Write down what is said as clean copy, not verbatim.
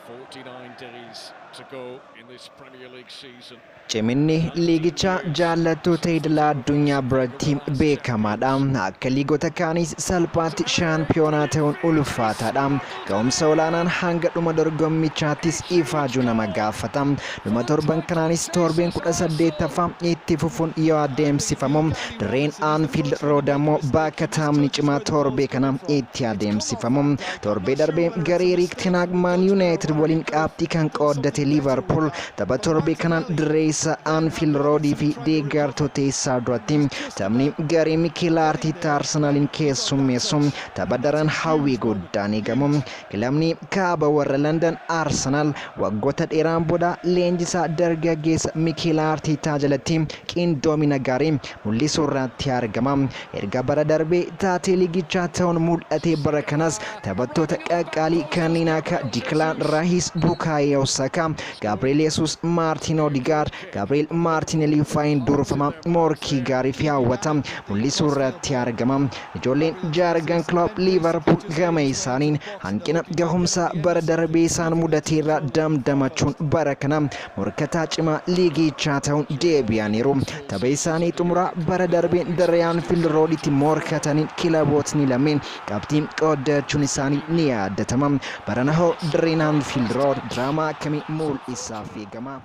49 days to go in this Premier League season. Ciminni liigichaa jaallattoota idila addunyaa biratti beekamaadha. Akka liigota kaanis salphaatti shaampiyoonaa ta'uun ulfaataadha. Ga'umsa olaanaan hanga dhuma dorgommichaattis ifaajuu nama gaafata. Dhuma torban kanaanis torbeen 18ffaa itti fufuun yoo adeemsifamu, dirreen Anfield Road ammoo bakka taphni cimaa torbee kana itti adeemsifamu. Torbee darbee garee Erik ten Hag Man United waliin qabxii kan qooddate Liverpool tapha torbee kanaan dirree isaa Anfield Road fi deeggartoota isaa duratti taphni garee Mikel Arteta Arsenaliin keessummeessu tapha daran hawwii guddaan eegamu. Kilabni kaaba warra London Arsenal waggoota dheeraan booda leenjisaa dargaggeessa Mikel Arteta jalatti qindoomina gaarii mul'isuu irratti argama. Erga bara darbee taatee liigichaa ta'uun mul'ate, bara kanas taphattoota qaqqaalii kanneen akka Declan Rice, Bukayo Saka, Gabriel Jesus, Martin Odegaard, Gabriel Martinelli faayin durfama morkii gaarii fi hawwata mul'isuu irratti argama. Ijoolleen Jurgen Klopp Liverpool gama isaaniin hanqina gahumsa bara darbee isaan mudateerraa damdamachuun bara kana morkataa cimaa liigichaa ta'uun deebi'aniiru. Tapha isaanii xumuraa bara darbeen dirree Anfield Roaditti morkataniin kilabootni lameen qabxii qooddachuun isaanii ni yaadatama. Barana hoo dirreen Anfield Road diraamaa akkamii mul'isaaf eegama?